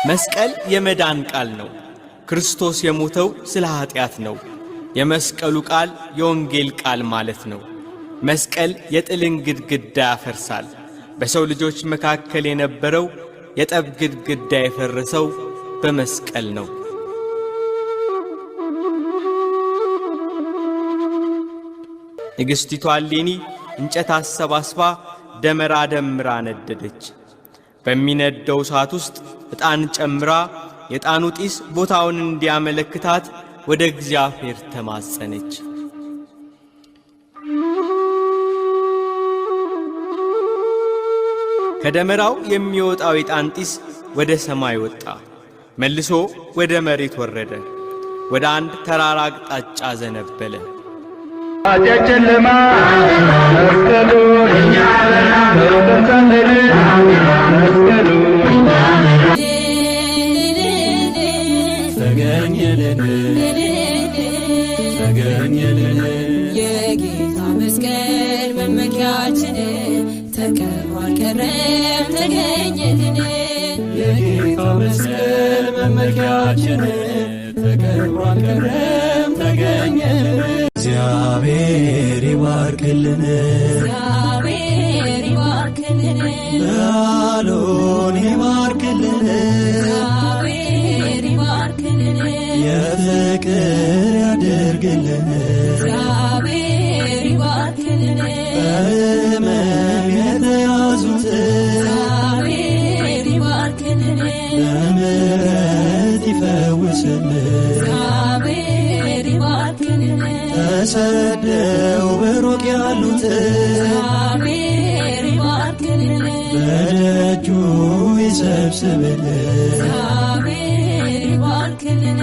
መስቀል የመዳን ቃል ነው። ክርስቶስ የሞተው ስለ ኀጢአት ነው። የመስቀሉ ቃል የወንጌል ቃል ማለት ነው። መስቀል የጥልን ግድግዳ ያፈርሳል። በሰው ልጆች መካከል የነበረው የጠብ ግድግዳ የፈረሰው በመስቀል ነው። ንግሥቲቷ እሌኒ እንጨት አሰባስባ ደመራ ደምራ ነደደች። በሚነደው እሳት ውስጥ ዕጣን ጨምራ የዕጣኑ ጢስ ቦታውን እንዲያመለክታት ወደ እግዚአብሔር ተማጸነች። ከደመራው የሚወጣው የዕጣን ጢስ ወደ ሰማይ ወጣ፣ መልሶ ወደ መሬት ወረደ፣ ወደ አንድ ተራራ አቅጣጫ ዘነበለ። ጨለማ መስቀሉ መስቀሉ ተገኘልን ተገኘልን። የጌታ መስቀል መመኪያችን ተቀብሮ አልቀረም ተገኘልን። የጌታ መስቀል መመኪያችን ተቀብሮ አልቀረም ተገኘልን። እግዚአብሔር ይባርክልን። እግዚአብሔር ይባርክልን። በዓሉን ይባርክልን። እግዚአብሔር ይባርክልን። የፍቅር ያድርግልን። እግዚአብሔር ይባርክልን። በሕመም የተያዙትን እግዚአብሔር ይባርክልን። በምሕረት ይፈውስልን። እግዚአብሔር ይባርክልን። ተሰደው በሩቅ ያሉትን እግዚአብሔር ይባርክልን። በደጁ ይሰብስብልን። እግዚአብሔር ይባርክልን።